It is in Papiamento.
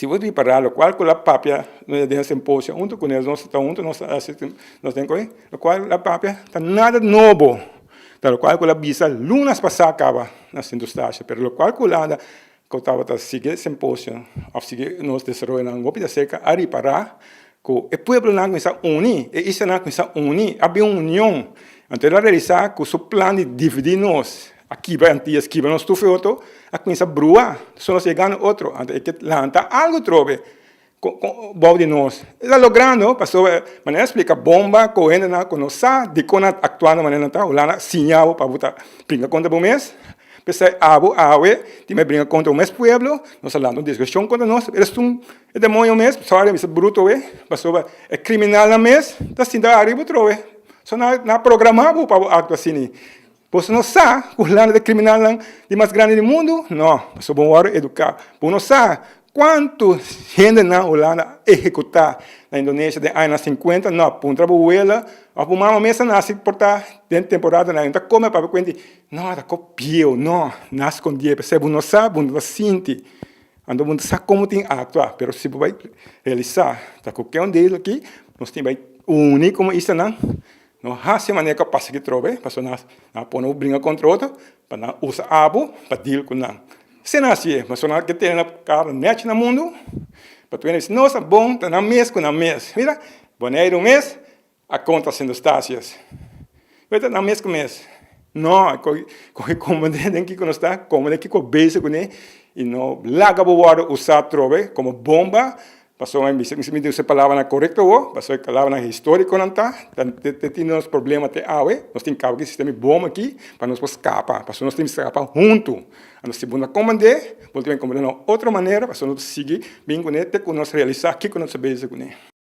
Si bo ripará lokual ku la papia den e simposio huntu ku nos ta huntu nos ta hasi nos den koe lokual la papia ta nada nobo ta lokual ku la bisa lunas pasá kaba na Sint Eustatius pero lokual ku Hulanda ku tabata sigui e simposio òf sigui nos desaroyonan hopi di aserka a ripará ku e pueblonan kuminsá uni e islanan kuminsá uni a bin un union anto el a realisá ku su plan di dividí nos a kibra Antillas kibra nos tur foto a kuminsá brua so nos yega na otro anto e ke lanta algu trobe bou di nos e ta logrando pasobra manera a splika bomba ku hendenan ku no sa dikon nan ta aktua na manera nan ta Hulanda a siña bo pa bo ta bringa kontra bo mes p'esei abo awe tin bai bringa kontra bo mes pueblo nos a lanta un diskushon kontra nos esun e demoño mes sorry mi sa bruto we pasobra e kriminalnan mes ta sinta ariba trobe so nan a programa bo pa bo aktua asina. Boso no sa ku Hulanda ta e kriminalnan di mas grandi di mundu? No, pasobra bo wòrdu eduká. Bo no sa kuantu hendenan Hulanda a ehekutá na Indonesia den añanan sinkuenta? No, puntra bo wela òf bo mama mes a nase por ta den temporadanan. E ta kome papia kuenti, no, ta kop bieu, no, nan a skondié. P'esei bo no sa, bo no ta sinti. Anto bo no ta sa komo tin aktua. Pero si bo bai realisá ta ku ke un deal aki, nos tin bai uni komo islanan. No hasi manera ku a pasa aki trobe, pasobra nan a pone bo bringa kontra otro pa nan usa abo pa deal ku nan. Esei nan hasié, pasobra nan ke tene nan kara nèchi na mundu, pa tur hende bisa, nos ta bon, ta nan mes ku nan mes. Mira, Boneiru mes a kontra Sint Eustatius. Mira, ta nan mes ku mes. No, kohe komprendé den kiko nos ta, komprendé kiko bezig kuné i no laga bo wòrdu usá trobe komo bomba. Pasobra mi bisa mi usa e palabranan korekto awor, pasobra e palabranan histórikonan ta, ta tin nos problema te awe, nos tin kaba ki sistema di bom aki pa nos por skapa, pasobra nos tin skapa huntu. Anto si bo no komprendé, bo tin komprendé na otro manera, pasobra nos ta sigui bin kuné te ku nos realisá kiko nos ta bezig kuné.